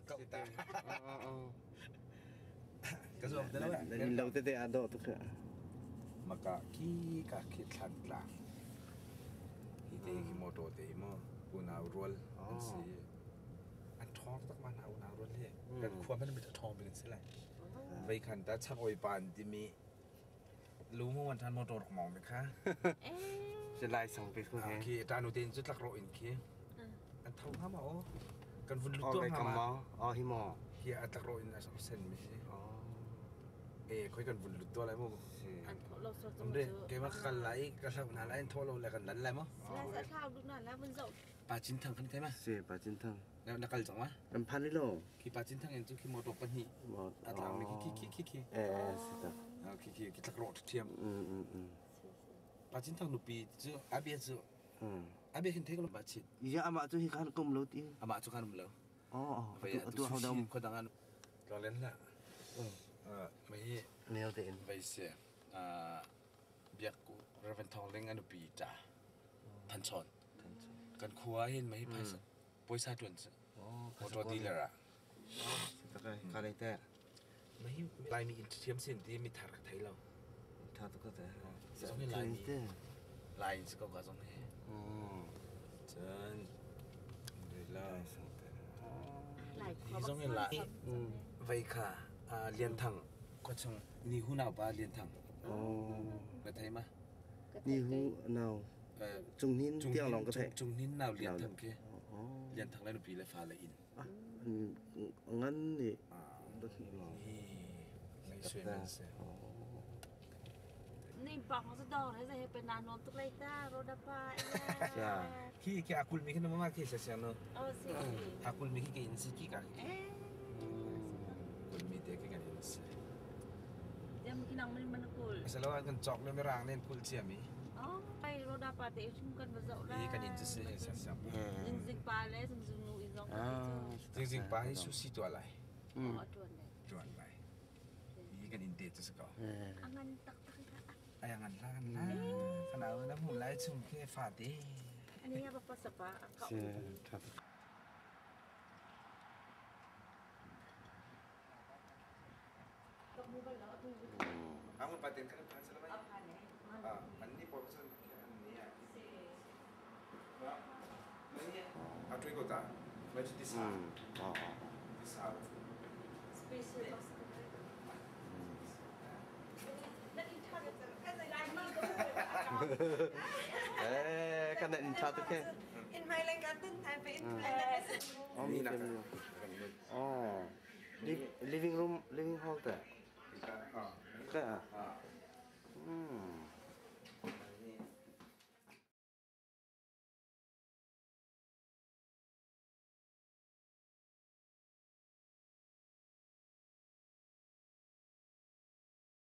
Kau ta. Ka zuam te lo. Nan lo tete aa dawh tuk. Maka ki ka khi thlan tlang. Hi te hi motor te hi mo unau rual an si. An ṭhawng tak ma na unau rual hi. Kan khua man mit a ṭhawng bik an si lai. Vei khan ta chak oi pan timi lu mu wan than motor rak mong mi kha. Si lai sang pe khu he. Khi ta nu ten chu tlak ro in khi. An tho nga ma o. Kan vun lut to nga ma. Oh hi mo. Khi a tlak ro in a sen mi si. E khoi kan vun lut to lai mo. An tho lo so Am de ke ma kal lai ka hlau na lai tho lo le kan lan lai mo. La sa thlau du na la vun zo. Pa Cin Thang kan thei ma? Si Pa Cin Thang. Na na kal cang ma? Kan phan ni lo. Khi Pa Cin Thang in cu khi motor pahnih. A tlang mi khi khi khi khi. Eh si ta. Khi khi khi tlak ro thiam. Pa Cin Thang nupi cu abia cu. Abia hin thei ko ba chit. Ya ama cu hi kan kum lo ti. Ama cu kan um lo. Oh atu atu hau Ko dang an. Tlolen la. Mai hi. Nel te in. Vai se. Biak ku Reverend Thong Ling an nupi ta. Than Chawn. Kan khua hin mei phaisa puaisa ṭuan cu motor dealer ah. Ka lei te. Mei Laimi in ṭhiam sin ti mi thar ka thei lo. Tha tuk ka te. Zong hi Laimi. Lai in si ko ka zong hi. Cun la. Hi zong hi lai. Vei kha Lian Thang khuachung ni hu nau pa Lian Thang. Na thei ma? Ni hu nau. Cung Hnin tiang lawng ka theih. Cung Hnin nau Lian Thang khi. Lian Thang le nupi le fale inn. Ngan nih Ngei sui man si. Ning pak ma dor he he pe na nom tuk lai ta roda pa. Khi khi akul mi khi no ma khi sa siang no. Oh si. Akul mi khi ke in si ki ka. Kul mi te ki kan in si. Jam ki nang man man kul. Asalo an kan chok le mirang nen kul chia mi. Oh, ai roda pa te chung kan ba zau la. Hi kan in si sa siang. Jing jing pa le jing jing nu in zong ka chu. Jing jing pa hi su si tua lai. Oh, tuan lai. Tuan lai. Hi kan in te chu ko. Angan tak tak ka. Ai angan la kan la. Kan au na mu lai chung ke fa te. Ani ya papa sapa ka. Si tha. Amun paten kan phan sala bai. Ah, an ni por san ke an ni ya. Mai atui ko ta. Mai ti sa. Ti sa. Special Eh, kan in tha tuk he. In my like atin thai pe in Oh, Ni nak. Oh. Living room, living hall ta. Ah. Ka. Ah.